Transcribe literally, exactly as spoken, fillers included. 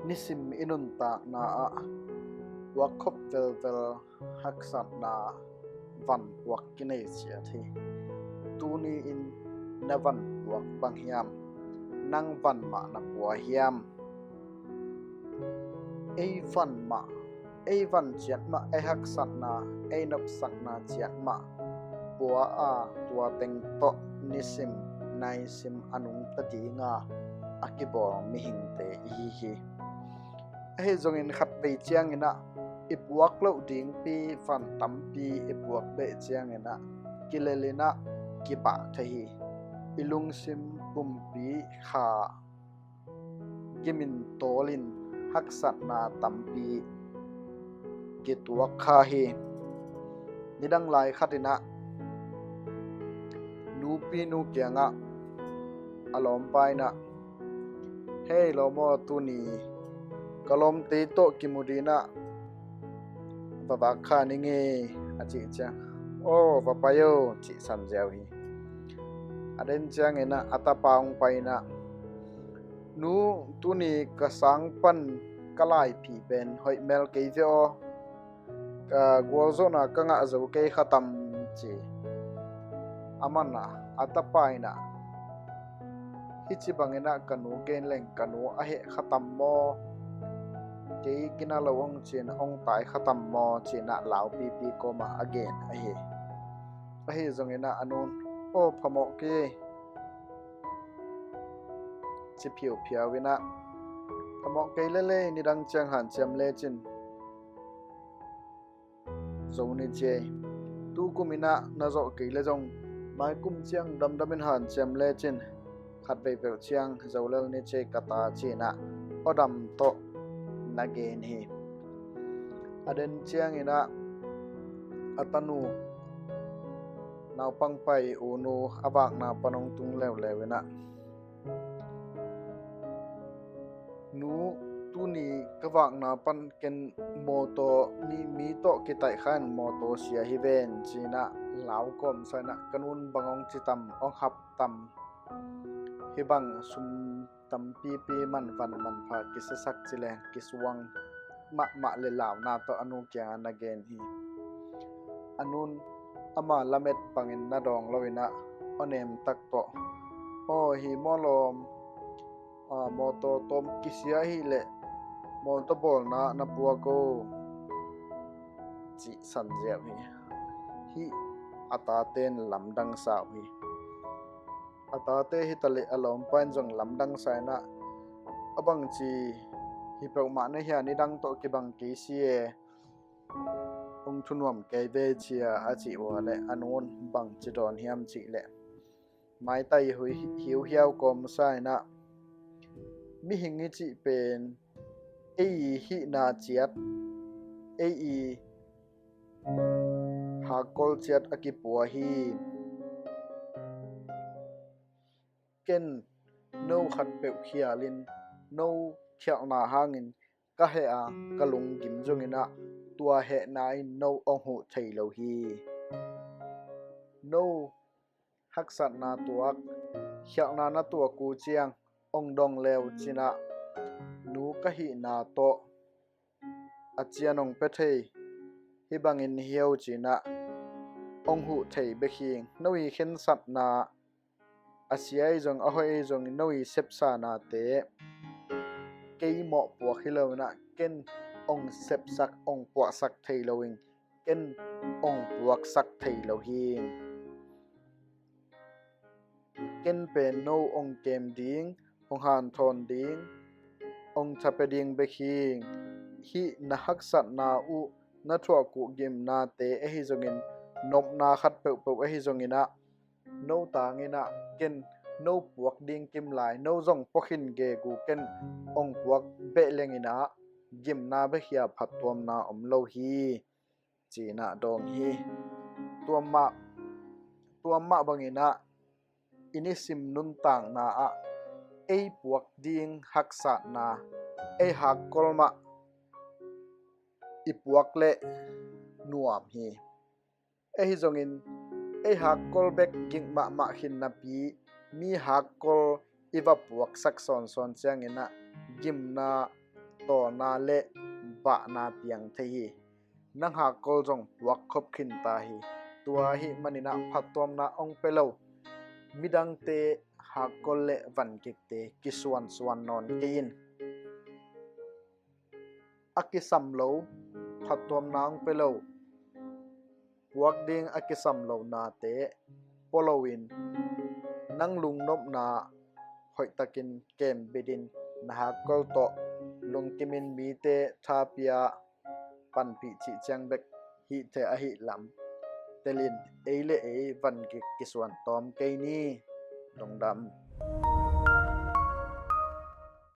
Nisim i nuntakna ah puak khop velvel haksatna van puak kinei ciat hi. Tuni-in na van puak bang hiam? Nang van mah na pua hiam? Ei van mah, ei van ciat mah, ei haksatna, ei nopsakna ciat mah pua a, tua teng tawh nisim naisim a nungta dinga a kibawl mihingte ihi hi. Ahi zongin khatvei cianginah i puak loh dingpi van tampi i puak beh cianginah kilel inah kibah thei hi. I lungsim pumpi kha gimin tawlin haksatna tampi kituak kha hi. Nidang lai khatinah nupi nu kiangah a lawmpa inah, "Hei lawm aw, tuni ka lawmte tawh kimu dinah va vak kha ning ei," a cih ciang, "Aw, va pai o," cihsan ziau hi. A den cianginah a tapa hong pai inah, "Nu, tuni ka sang pan ka laiphi pen hoih mel kei ve aw. Ka gualzawhna ka ngah zo kei kha tam?" ci. Aman ah a tapa inah, "Hih ci banginah ka nu gen leng ka nu a heh kha tam maw? Kei gina lo hong cin hong tai kha tam maw?" cinah laupipi kawmah a gen ahi. Ahi zonginah a nun, "Aw, phamawh kei," ci phiauphiau inah, "Phamawh kei lel ei, nidang ciang hanciam lecin zo ni ci ei. Tukum inah na zawh kei le zong maikum ciang damdamin hanciam lecin khatvei peuh ciang zo lel ni ci ei ka ta," cinah aw dam tawh na gen hi. A den cianginah a tanu naupang pai, unu a vakna pan hong tung leuleu inah, "Nu, tuni ka vakna pan ken mawtaw, mi, mi tawh kitaih kha in mawtaw sia hi ven," cinah lau kawmsa inah, "Ka nun bang hong ci tam, hong hap tam? Hih bang sum tampipi man van manpha kisiasak ci leng kisuang mahmah," le launa tawh a nu kiangah na gen hi. A nun ama lamet bangin na dawng lo inah aw nemtak tawh, "Aw, hi maw lawm, a, mawtaw tawm kisia ahih leh mawtaw bawlna na puak o," cihsan ziau hi. Hih a tate in lamdang sa uh hi. A tate hi taleh a lawmpa in zong lamdang sa inah, "A bangci hi peuhmah na hia, nidang tawh kibang kei si e, hong thunuam kei ve," cia a cih ua leh a nun bangci dawn hiam cih leh, maitai hiuhiau kawmsa inah, "Mihing i cih pen ei i hihna ciat, ei i hakkol ciat a kipua hi. Ken no khatpeuh khialin no khialhna hangin ka heh a, ka lunggim zonginah tua hehna in no hong huh thei lo hi. No haksatna tuak, khialhna na tuak uh ciang hong dong le uh cinah nu ka hihna tawh a cian hong pia thei, hih bangin hi o," cinah hong huh thei bek hi. No i khensatna, a sia ei zong a hoih ei zong, no i sepsa nate kei mawh puak hi lo inah ken hong sepsak, hong puahsak thei lo in, ken hong puaksak thei lo hi. Ken pen no hong kem ding, hong hanthawn ding, hong thapia ding bek hi. Hih na haksatna uh, na thuak uh gimnate ahi zongin, nopna khat peuhpeuh ahi zonginah, no tanginah ken no puak ding kim lai, no zong puak khin gegu ken hong puak beh lenginah gimna bek hi a, phattuamna om lo hi, cinah dawng hi. Tua mah, tua mah banginah i nisim nuntakna ah ei puak ding haksatna, ei hakkol mah i puak leh nuam hi. Ahi zongin ei hakkol bek ging mahmah khin napi, mi hakkol i va puaksak sawnsawn cianginah gimna tawna le bahna piang thei hi. Nang hakkol zong puak khop khin ta hi. Tua ahih manin ah phattuamna hong pia lo midangte hakkol le van kikte kisuansuan nawn kei in. A kisam lo, phattuamna hong pia lo, puak ding a kisam lo nate pua loin, nang lungnopna hoihtakin kembit in, na hakkol tawh lungkimin mite thapia panpih cih ciang bek hih thei ahih lam telin, ei le ei van kik kisuan tawm kei ni. Lungdam.